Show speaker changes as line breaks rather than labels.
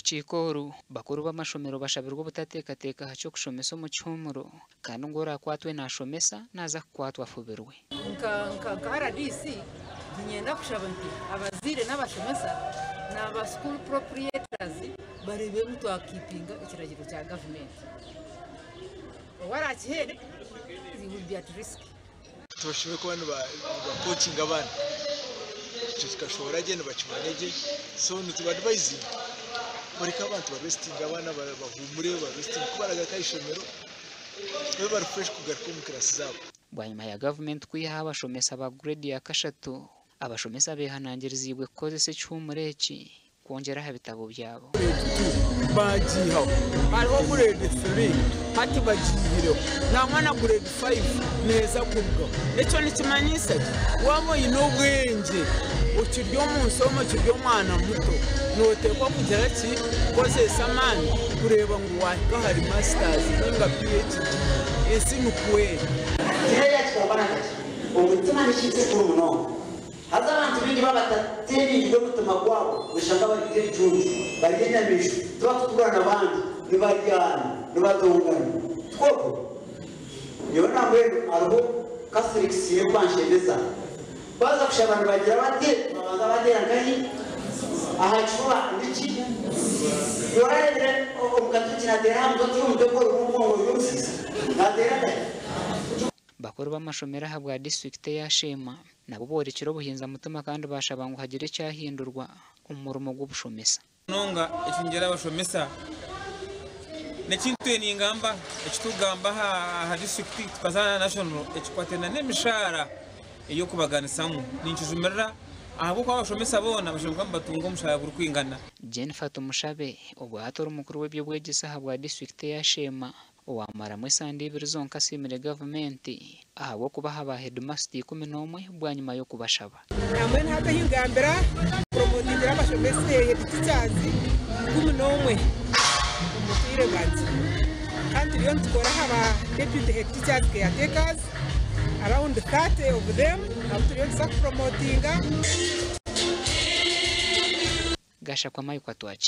rukiiko oru, bakuru b'amashomero bashabirwe obutateekateeka aha ky'okushomesa omu kihuumuro kandi ngu oraakwatwe naashomesa naaza kukwatwa afubirwe.
Nka rdc niinyenda kushaba nti abazaire n'abashomesa n'aba school proprietors bareebe ngu twakiipinga ekiragiro kya gavumenti. Ou araakiheene he will be at risk.
Tibashemereire kuba nibakokinga abaana, ekyo kikashohora gye nibakimanya gye so nituba-advisinga kureka abantu baresitinge abaana bahuumure baresitinge ku baragaruka aha ishomero babe bari fresh kugaruka omu kirasi zaabo.
Bwanyima ya gavumenti kwihaho abashomesa ba guredi ya kashatu, abashomesa behanangiriziibwe kukozesa ekihuumuro eki kwongyera aha bitabo byabo.
Grade 2 baagiihaho, hariho Grade 3 hati bagiihireho, nangwa na Grade 5 neeza kurugaho. Ekyo nikimanyisa ki? Waaba oine obwengye okiri omu nsi omu okiri omwana muto, nooteekwa kugira ki? Kukozesa amaani kureeba ngu waahika ahari Masters nainga PHD. Ensi nikwo eri.
Tihaine yakigamba na kakye. Omutima n'ekintu kikuru munonga. Haza abantu baingi baaba batateereirwe omutima gwabo, noshanga bari nk'ebicuncu, bari enyamaishwa, tibakutuura na bandi, nibaryana, nibatongana. Tikwo okwo? Nyowe nambwenu hariho Catholics erikubanshemeza. Baaza kushaba nibagira bati, nibabanza bateera nkahi? Aha kifuba. Niki? Iwe orareebire Omukaturiki naateera aha mutwe ati omutwe gwe orimu obwongo ori omusiisi? Naateera nkahi?
Bakuru b'amashomero ahabwa disiturikiti eya Sheema nabo boorekire obuhinza mutima kandi baashaba ngu hagire ekyahindurwa omu murimo gw'obushomesa.
Munonga ekingira abashomesa n'ekintu ningamba ekitukugamba aha disiturikiti tukaza aha national ekikwatiraine n'emishaara ey'okubaganisamu ninkijumirira ahabw'okuba abashomesa boona bashemereire kuba nibatunga omushaara gurikwingana.
Jennifer Tumushabe, obwahati ori mukuru w'eby'obwegyese ahabwa disiturikiti eya Sheema, Owaamaramu esande ibiri zonka asiimire gavumenti ahabw'okubaha ba hedimasita 11 bwanyima y'okubashaba.
Nambwenu hati ahi ngambira promotingira abashomesa head teachers 11 omu bwire bwangye. Kandi turiyo nitukora aha ba deputy head teachers caretakers around 30 of them abu turiyo nituza kupromotinga.
Gashakwa Mike Atwaki.